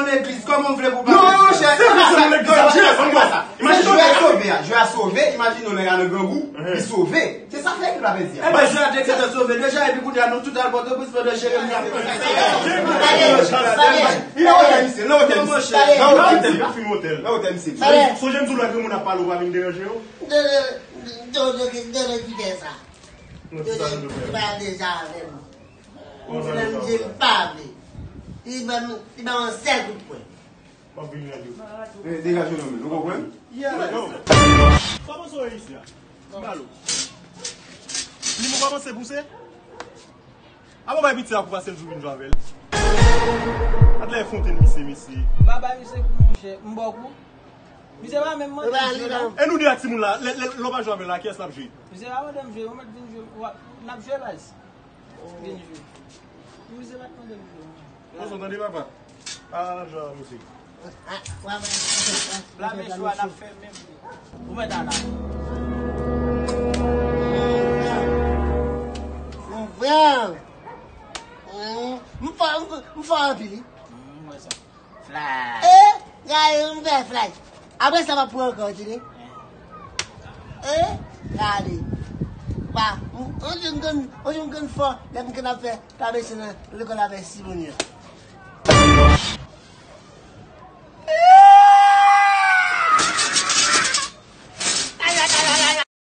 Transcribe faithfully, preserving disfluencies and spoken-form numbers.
yon legliz, kòman w vle pou... Non, monchè, se pa sa. Non, monchè, se pa sa. Imajine w jwe a sove a. Jwe a sove, imajine w nèg la nan grangou, li sove. Se sa fè ke l pa pèdi a. Enben, jwe a te gentan sove deja, epi kounye a nou tout al Pòtoprens pandan Jeremi ap... Li nan otè misye, li nan otè misye. Li nan otè misye. Li nan otè misye. Sonje m di w lè granmoun ap pale, ou pa vin deranje yo. Dodo, dodo, dodo ki fè sa. Dodo ki pale deja avè m. Ou di menm di l pa vle. Li ban m, li ban m yon sèl kout pwen. M ap vin ranje w. Eh, degaje w nan men, nou konprann? Yo. Kòman sa w ye isi a? Malo. Plim ou kòmanse pouse? Avan bay piti a kou pase l jou vin jwe avè l. Gad lè fontenn misye, mesye. M pa bay misye kou, monchè. M ba w kou. Misye pa menm mande m jwe, non. E nou de ak timoun la, lè, lè, lè w pa jwe avè l la, kiyès l ap jwe? Misye pa mande m jwe, ou mèt vin jwe, w ap, n ap jwe baz. Vin jwe. Misye pa t mande m jwe, non. Bon, sa w tande, papa? A, n ap jwe avè misye. Blamen chwa n ap fè menm. Ou mèt al la. Mon frè, m fò, m fò, m fò anpil, wi. M wè sa. Fly. E, gade, m fè fly. Apre sa, m ap pran ankò, tande. E, gade. Ba, m, on jou m konn, on jou m konn fò, lè m konn ap fè travèse nan lekòl avè Simon yo.